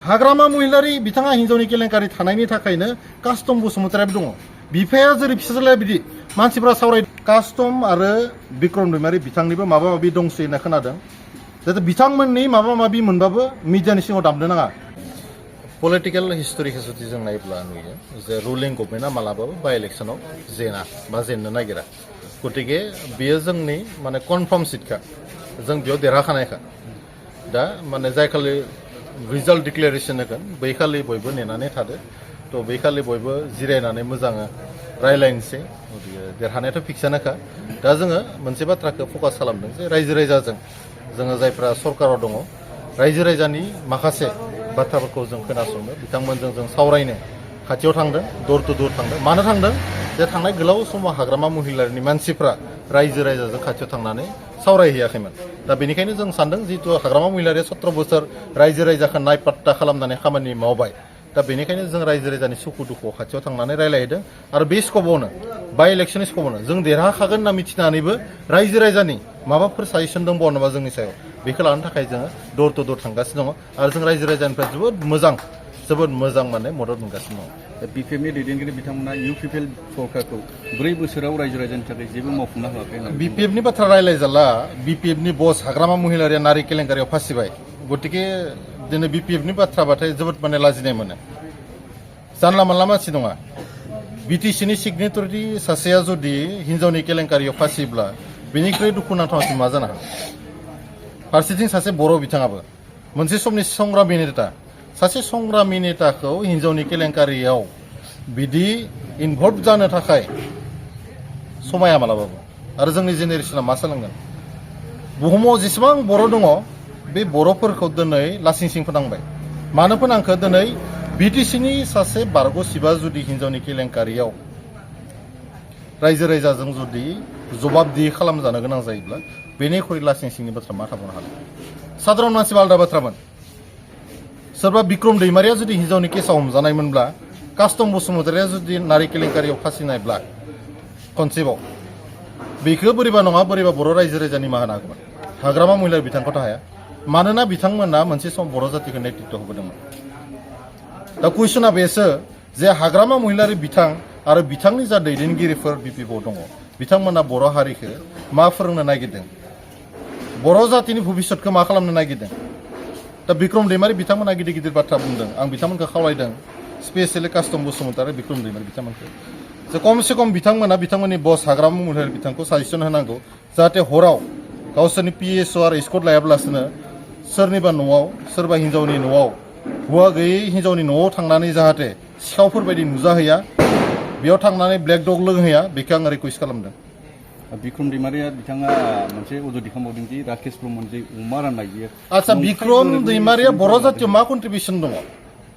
हाग्रामा महिलारि बिथाङा हिनजावनि केलेंकारि थानायनि थाखायनो कास्टम बसुमतारियाबो दङ बिफाया जेरै फिसाज्लाया बिदि मानसिफ्रा सावराय कास्टम आरो बिक्रम दैमारि बिथांनिबो माबा माबि दंसै होनना खोनादों जाहाथे बिथांमोननि माबा माबि मोनबाबो मिडियानि सिङाव दामनो नाङा पलिटिकेल हिस्टरिखौ जुदि जों नायोब्ला नुयो जे रुलिं गभर्नमेन्टआ मालाबाबो बाय इलेक्सनाव जेना बा जेननो नागिरा गतिके बेयो जोंनि माने कनफार्म सिटखा जों बेयाव देरहाखानायखा दा माने जाय खालि रिजाल्ट डिक्लेरेसन होगोन बै खालि बयबो नेनानै थादो थ' बै खालि बयबो जिरायनानै मोजाङै रायलायनोसै देरहानायाथ' फिक्सानोखा दा जोङो मोनसे बाथ्राखौ फकास खालामदों जे रायजो राजाजों जोङो जायफ्रा सरकाराव दङ रायजो राजानि माखासे बाथ्राफोरखौ जों खोनासंनो बिथांमोनजों जों सावरायनो खाथियाव थांदों दर टु दर थांदों मानो थांदों जे थांनाय गोलाव समाव हाग्रामा महिलारिनि मानसिफ्रा रायजो राजाजों खाथियाव थांनानै सावरायहैयाखैमोन दा बेनिखायनो जों सानदों जिहेतु हाग्रामा महिलारिया 17 बोसोर रायजो राजाखौ नायपात्ता खालामनानै खामानि मावबाय दा बेनिखायनो जों रायजो राजानि सुखु दुखुआव खाथियाव थांनानै रायलायहैदों आरो बे स्कपआवनो बाय इलेक्सननि स्कपआवनो जों देरहाखागोन होनना मिथिनानैबो रायजो राजानि माबाफोर साजेसन दंबावो नामा जोंनि सायाव बेखौ लानो थाखाय जोङो दर टु दर थांगासिनो दङ आरो जों रायजो राजानिफ्राय जोबोद मोजां माने मदद मोनगासिनो दङ बिपिएफनि दैदेनगिरि बिथांमोना इउपिपिएल सरकारखौ 4 बोसोराव रायजो राजानि थाखाय जेबो मावफुंना होआखै बिपिएफनि बाथ्रा रायलायजाला बिपिएफनि बस हाग्रामा महिलारिया नारि केलेंकारियाव फासिबाय गतिके दिनै बिपिएफनि बाथ्राबाथाय जोबोद माने लाजिनाय मोनो जानला मानला मानसि नङा बिटिसिनि सिगनेटरि सासेया जुदि हिनजावनि केलेंकारियाव फासियोब्ला बेनिख्रुइ दुखुनांथावसिन मा जानो हागौ फारसेथिं सासे बर' बिथाङाबो मोनसे समनि संग्रामि नेता सासे संग्रामि नेताखौ हिनजावनि केलेंकारियाव बिदि इनभल्भ जानो थाखाय समाया मालाबाबो आरो जोंनि जेनेरेसना मा सोलोंगोन बुहुमाव जेसेबां बर' दङ बे बर'फोरखौ दिनै लासिं सिं फोनांबाय मानो फोनांखो दिनै बिटिसिनि सासे बारग' सिबा जुदि हिनजावनि केलेंकारियाव रायजो राजाजों जुदि जबाबदिहि खालामजानो गोनां जायोब्ला बेनिख्रुइ लासिं सिंनि बाथ्रा मा थाबावनो हागोन साधारन मानसिबा आलादा बाथ्रामोन सोरबा बिक्रम दैमारिया जुदि हिनजावनि केसाव हमजानायमोनब्ला कास्टम बसुमतारिया जुदि नारि केलेंकारियाव फासिनायब्ला खनसेबाव बेखौ बोरैबा नङा बोरैबा बर' रायजो राजा निमाहा होनो हागौमोन हाग्रामा महिलारि बिथांखौथ' हाया मानोना बिथांमोना मोनसे सम बर' जातिखौ नेतृत्व होबोदोंमोन दा कुइसना बेसो जे हाग्रामा महिलारि बिथां आरो बिथांनि जा दैदेनगिरिफोर बिपिएफआव दङ बिथांमोना बर' हारिखौ मा फोरोंनो नागिरदों बर' जातिनि भबिष्यतखौ मा खालामनो नागिरदों दा बिक्रम दैमारि बिथांमोना गिदिर गिदिर बाथ्रा बुंदों आं बिथांमोनखौ खावलायदों स्पेसियेलि कास्टम बसुमतारि बिक्रम दैमारि बिथांमोनखौ जे खमसे खम बिथांमोननि बस हाग्रामा महिलारि बिथांखौ साजेसन होनांगौ जाहाथे हराव गावसोरनि पिएसअ आरो स्कट लायाब्लासिनो सोरनिबा न'आव सोरबा हिनजावनि न'आव हौवा गैयै हिनजावनि न'आव थांनानै जाहाथे सिखावफोरबायदि नुजाहैया बेयाव थांनानै ब्लेक डग लोंहैया बेखौ आं रिकुवेस्ट खालामदों बिक्रम दैमारिया बिथाङा मोनसे अजद दिखांबावदों दि राकेश ब्रह्मन जे अमा राननाय बियो आচ্ছা बिक्रम दैमारिया बर' जातियाव मा कन्ट्रिबिउसन दङ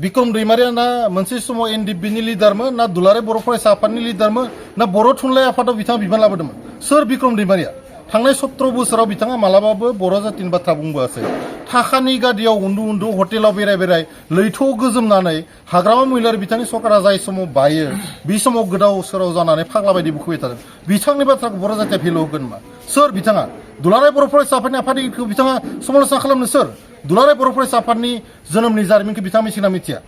बिक्रम दैमारिया ना मोनसे समाव एनडिपिनि लिडारमोन ना दुलाराय बर' फरायसा आफादनि लिडारमोन ना बर' थुनलाइ आफादाव बिथाङा बिबान लाबोदोंमोन सोर बिक्रम दैमारिया थांनाय 17 बोसोराव बिथाङा मालाबाबो बर' जातिनि बाथ्रा बुंबोआसै थाखानि गादियाव उन्दु हटेलाव बेराय लैथोआव गोजोमनानै हाग्रामा महिलारि बिथांनि सरकारा जाय समाव बायो बे समाव गोदाव सोराव जानानै फाग्ला बायदि बुखुबाय थादों बिथांनि बाथ्राखौ बर' जातिया भेलु होगोन मा सोर बिथाङा दुलाराय बर' फरायसा आफादनि आफादगिरिखौ बिथाङा समालोचना खालामनो सोर दुलाराय बर' फरायसा आफादनि जोनोमनि जारिमिनखौ बिथाङा मिथिना मिथिया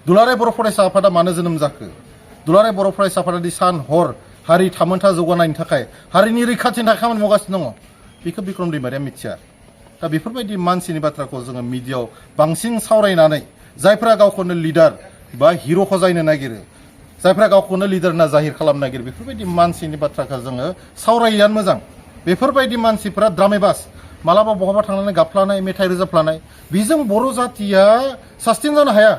दुलाराय बर' फरायसा आफादा मानो जोनोम जाखो दुलाराय बर' फरायसा आफादादि सान हर हारि थामोनथा जौगानायनि थाखाय हारिनि रैखाथिनि थाखाय खामानि मावगासिनो दङ बेखौ बिक्रम दैमारिया मिथिया दा बेफोरबायदि मानसिनि बाथ्राखौ जोङो मिडियाआव बांसिन सावरायनानै जायफ्रा गावखौनो लिडार बा हिर' खजायनो नागिरो जायफ्रा गावखौनो लिडार होनना जाहिर खालामनो नागिरो बेफोरबायदि मानसिनि बाथ्राखौ जोङो सावरायैयानो मोजां बेफोरबायदि मानसिफ्रा द्रामेबास मालाबा बहाबा थांनानै गाबफ्लानाय मेथाइ रोजाबफ्लानाय बेजों बर' जातिया सास्टेन जानो हाया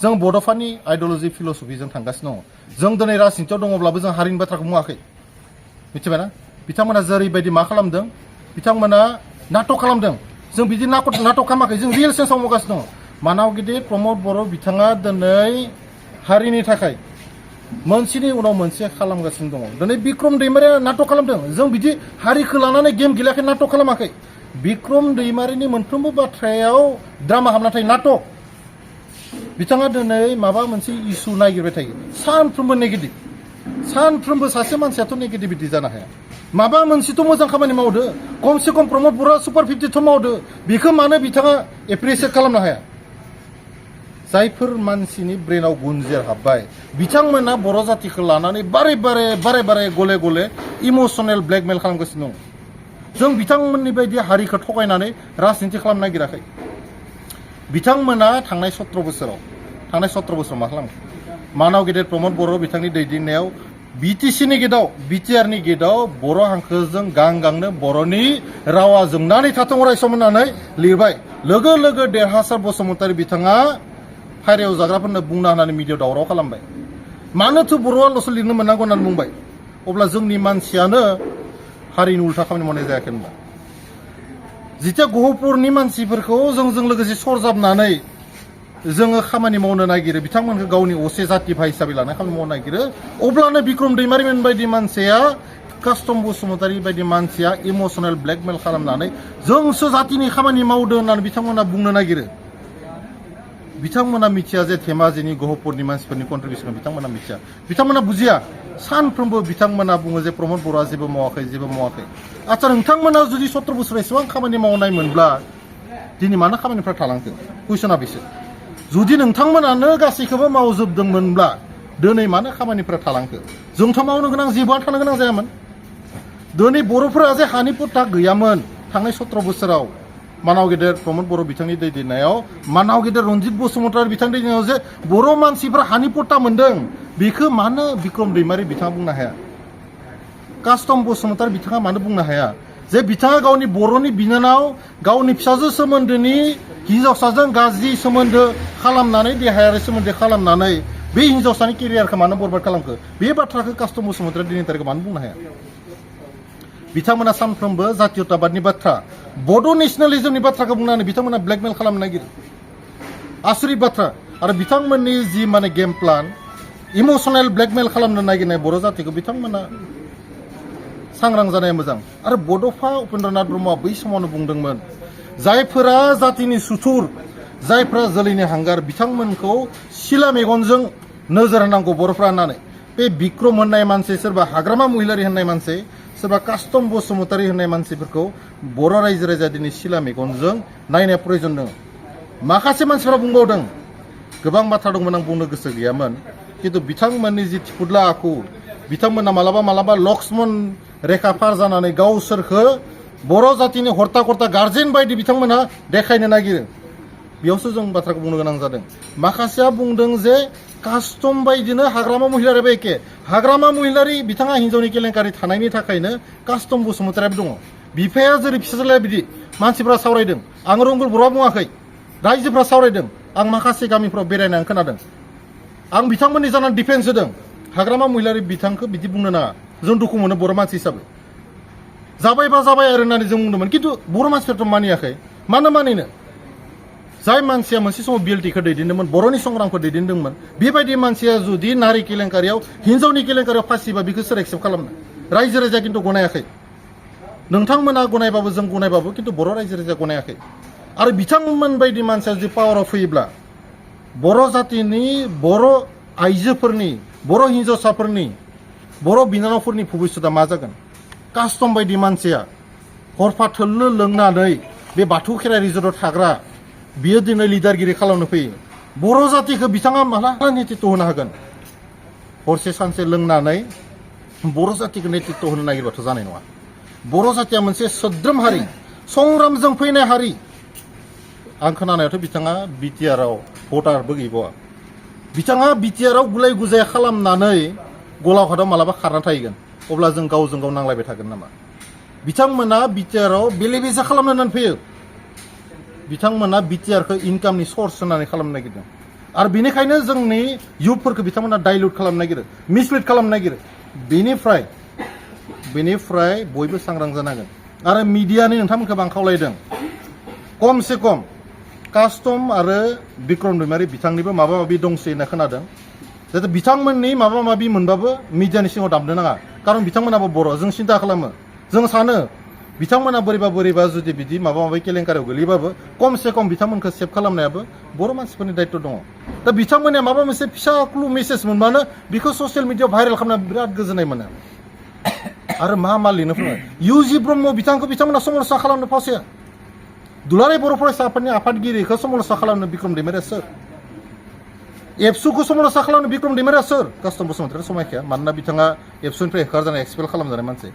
जों बड'फानि आइडिअल'जि फिल'सफिजों थांगासिनो दङ जों दिनै राजनितियाव दङब्लाबो जों हारिनि बाथ्राखौ बुङाखै मिथिबायना बिथांमोना जेरैबायदि मा खालामदों बिथांमोना नाटक खालामदों जों बिदि नाटक खालामाखै जों रियेल सेन्सआव मावगासिनो दङ मानाव गिदिर प्रमद बर' बिथाङा दिनै हारिनि थाखाय मोनसेनि उनाव मोनसे खालामगासिनो दङ दिनै बिक्रम दैमारिया नाटक खालामदों जों बिदि हारिखौ लानानै गेम गेलेयाखै नाटक खालामाखै बिक्रम दैमारिनि मोनफ्रोमबो बाथ्रायाव ड्रामा हाबना थायो नाटक बिथाङा दिनै माबा मोनसे इस्यु नागिरबाय थायो सानफ्रोमबो नेगेटिभ सानफ्रोमबो सासे मानसियाथ' नेगेटिभिटि जानो हाया माबा मोनसेथ' मोजां खामानि मावदो खमसे खम प्रमद बर'आ सुपार 50थ' मावदो बेखौ मानो बिथाङा एप्रिसियेट खालामनो हाया जायफोर मानसिनि ब्रेनाव गुनजेर हाबबाय बिथांमोना बर' जातिखौ लानानै बारे बारे गले गले इमोशनेल ब्लेकमेल खालामगासिनो दं जों बिथांमोननि बायदि हारिखौ थगायनानै राजनिति खालामनो नागिराखै बिथांमोना थांनाय 17 बोसोराव मा खालामो मानाव गेदेर प्रमद बर' बिथांनि दैदेननायाव बिटिसिनि गेटआव बिटिआरनि गेटआव बर' हांखोजों गांनो बर'नि रावा जोंनानै थाथों अरायसम होननानै लिरबाय लोगो लोगो देरहासार बसुमतारी बिथाङा फायरायाव जाग्राफोरनो बुंना होनानै मिडियायाव दावराव खालामबाय मानोथो बर'आल'सो लिरनो मोननांगौ होननानै बुंबाय अब्ला जोंनि मानसियानो हारिनि उल्था खामानि मावनाय जायाखै होनबा जिथिया गहपुरनि मानसिफोरखौ जोंजों लोगोसे सरजाबनानै जोङो खामानि मावनो नागिरो बिथांमोनखौ गावनि असे जाति भाइ हिसाबै लानाय खामानि मावनो नागिरो अब्लानो बिक्रम दैमारिमोन बायदि मानसिया कास्टम बसुमतारी बायदि मानसिया इमोशनेल ब्लेकमेल खालामनानै जोंसो जातिनि खामानि मावदों होननानै बिथांमोना बुंनो नागिरो बिथांमोना मिथिया जे धेमाजिनि गहपुरनि मानसिफोरनि कन्ट्रिबिउसन बिथांमोना मिथिया बिथांमोना बुजिया सानफ्रोमबो बिथांमोना बुङो जे प्रमद बर'आ जेबो मावाखै आच्चा नोंथांमोना जुदि 17 बोसोर एसेबां खामानि मावनाय मोनब्ला दिनै मानो खामानिफ्रा थालांखो कुइसना बिसोर जुदि नोंथांमोनानो गासैखौबो मावजोबदोंमोनब्ला दिनै मानो खामानिफ्रा थालांखो जोंथ' मावनो गोनां जेबोआनो थानो गोनां जायामोन दिनै बर'फोरा जे हानि पट्टा गैयामोन थांनाय 17 बोसोराव मानाव गेदेर प्रमद बर' बिथांनि दैदेननायाव मानाव गेदेर रनजित बसुमतारी बिथांनि दैदेननायाव जे बर' मानसिफ्रा हानि पट्टा मोनदों बेखौ मानो बिक्रम दैमारि बिथाङा बुंनो हाया कास्टम बसुमतारी बिथाङा मानो बुंनो हाया जे बिथाङा गावनि बर'नि बिनानाव गावनि फिसाजो सोमोन्दोनि हिन्जावसाजों गाज्रि सोमोन्दो खालामनानै देहायारि सोमोन्दो खालामनानै बे हिन्जावसानि केरियारखौ मानो बरबाद खालामखो बे बाथ्राखौ कास्टम बसुमतारी दिनैनि तारिखआव मानो बुंनो हाया बिथांमोना सानफ्रोमबो जातीयताबादनि बाथ्रा बड' नेसनेलिजमनि बाथ्राखौ बुंनानै बिथांमोना ब्लेकमेल खालामनो नागिरो आसुरित बाथ्रा आरो बिथांमोननि जि माने गेम प्लान इमोशनेल ब्लेकमेल खालामनो नागिरनाय बर' जातिखौ बिथांमोना सांग्रां जानाया मोजां आरो बड'फा उपेन्द्रनाथ ब्रह्मआ बै समावनो बुंदोंमोन जायफोरा जातिनि सुथुर जायफोरा जोलैनि हांगार बिथांमोनखौ सिला मेगनजों नोजोर होनांगौ बर'फ्रा होननानै बे बिक्रम होननाय मानसि सोरबा हाग्रामा महिलारि होननाय मानसि सोरबा कास्टम बसुमतारी होननाय मानसिफोरखौ बर' रायजो राजा दिनै सिला मेगनजों नायनाया प्रयजन दङ माखासे मानसिफोरा बुंबावदों गोबां बाथ्रा दंमोन आं बुंनो गोसो गैयामोन खिन्थु बिथांमोननि जि थिफुदला आखु बिथांमोना मालाबा लक्ष्मण रेखा पार जानानै गावसोरखौ बर' जातिनि हर्ता कर्ता गार्जेन बायदि बिथांमोना देखायनो नागिरो बेयावसो जों बाथ्राखौ बुंनो गोनां जादों माखासेया बुंदों जे कास्टम बायदिनो हाग्रामा महिलारियाबो एखे हाग्रामा महिलारि बिथाङा हिन्जावनि केलेंकारि थानायनि थाखायनो कास्टम बसुमतारियाबो दङ बिफाया जेरै फिसाज्लाया बिदि मानसिफ्रा सावरायदों आं रंगुल बर'आ बुङाखै रायजोफ्रा सावरायदों आं माखासे गामिफ्राव बेरायनानै खोनादों आं बिथांमोननि जानानै डिफेन्स होदों हाग्रामा महिलारि बिथांखौ बिदि बुंनो नाङा जों दुखु मोनो बर' मानसि हिसाबै जाबायबा जाबाय आरो होननानै जों बुंदोंमोन खिन्थु बर' मानसिफ्राथ' मानियाखै मानो मानिनो जाय मानसिया मोनसे समाव बिएलटिखौ दैदेनदोंमोन बर'नि संग्रामखौ दैदेनदोंमोन बेबायदि मानसिया जुदि नारि केलेंकारियाव हिन्जावनि केलेंकारियाव फासिबा बेखौ सोर एक्सेप्ट खालामनो रायजो राजाया खिन्थु गनायाखै नोंथांमोना गनायबाबो जों गनायबाबो खिन्थु बर' रायजो राजाया गनायाखै आरो बिथांमोन बायदि मानसिया जुदि पावाराव फैयोब्ला बर' जातिनि बर' आइजोफोरनि बर' हिन्जावसाफोरनि बर' बिनानावफोरनि भबिष्यतआ मा जागोन कास्टम बायदि मानसिया हरफा थोल्लो लोंनानै बे बाथौ खेराइ रिजर्टआव थाग्रा बियो दिनै लिडारगिरि खालामनो फैयो बर' जातिखौ बिथाङा माला नेतृत्व होनो हागोन हरसे सानसे लोंनानै बर' जातिखौ नेतृत्व होनो नागिरबाथ' जानाय नङा बर' जातिया मोनसे सोद्रोम हारि संग्रामजों फैनाय हारि आं खोनानायावथ' बिथाङा बिटिआरआव भटारबो गैबावा बिथाङा बिटिआरआव गुलाय गुजाय खालामनानै गलाघाटआव मालाबा खारना थाहैगोन अब्ला जों गावजों गाव नांलायबाय थागोन नामा बिथांमोना बिटिआरआव बेले बेजे खालामनो होननानै फैयो बिथांमोना बिटिआरखौ इनकामनि सर्स होननानै खालामनो नागिरदों आरो बेनिखायनो जोंनि इयुथफोरखौ बिथांमोना डाइल्युट खालामनो नागिरो मिसलिड खालामनो नागिरो बेनिफ्राय बयबो सांग्रां जानांगोन आरो मिडियानि नोंथांमोनखौ आं खावलायदों खमसे खम कास्टम आरो बिक्रम दैमारि बिथांनिबो माबा माबि दंसै होनना खोनादों जाहाथे बिथांमोननि माबा माबि मोनबाबो मिडियानि सिङाव दामनो नाङा कारन बिथांमोनाबो बर' जों सिन्था खालामो जों सानो बिथांमोना बोरैबा जुदि बिदि माबा माबि केलेंकारियाव गोलैबाबो खमसे खम बिथांमोनखौ सेभ खालामनायाबो बर' मानसिफोरनि दायित्व दङ दा बिथांमोना माबा मोनसे फिसा क्लु मेसेज मोनबानो बेखौ ससियेल मिडियायाव भाइरेल खालामना बिराद गोजोननाय मोनो आरो मा लिरनो फोरोङो इउजि ब्रह्म बिथांमोना समलसा खालामनो फावसाया दुलाराय बर' फरायसा आफादनि आफादगिरिखौ समलसा खालामनो बिक्रम दैमारिया सोर एबसुखौ समालोचना खालामनो बिक्रम दैमारिया सोर कास्टम बसुमतारिया समायखाया मानोना बिथाङा एबसुनिफ्राय होखारजानाय एक्सपेल खालामजानाय मानसि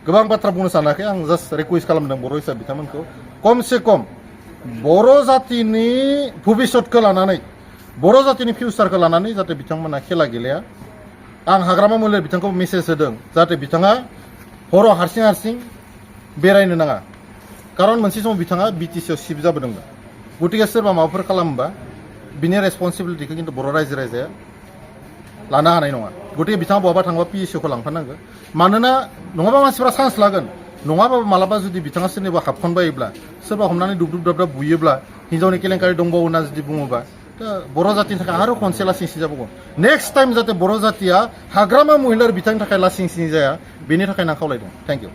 गोबां बाथ्रा बुंनो सानाखै आं जास्ट रिकुवेस्ट खालामदों बर' हिसाबै बिथांमोनखौ खमसे खम बर' जातिनि भबिष्यतखौ लानानै बर' जातिनि फिउचारखौ लानानै जाहाथे बिथांमोना खेला गेलेया आं हाग्रामा महिलारि बिथांखौ मेसेज होदों जाहाथे बिथाङा हराव हारसिं हारसिं बेरायनो नाङा खारन मोनसे समाव बिथाङा बिटिसिआव सिफ जाबोदोंमोन गतिके सोरबा माबाफोर खालामोबा बिनि रेसपन्सिबिलिटिखौ खिन्थु बर' रायजो राजाया लानो हानाय नङा गतिके बिथाङा बहाबा थांबा पिएससिखौ लांफानांगौ मानोना नङाबा मानसिफ्रा चान्स लागोन नङाबाबो मालाबा जुदि बिथाङा सोरनिबा हाबखनबायोब्ला सोरबा हमनानै दुब दुब दाब दाब बुयोब्ला हिन्जावनि केलेंकारि दंबावो होनना जुदि बुङोबा बर' जातिनि थाखाय आरो खनसे लासिं सिं जाबावगोन नेक्स्ट टाइम जाहाथे बर' जातिया हाग्रामा महिलारि बिथांनि थाखाय लासिं सिं जाया बेनि थाखाय आं खावलायदों थेंक इउ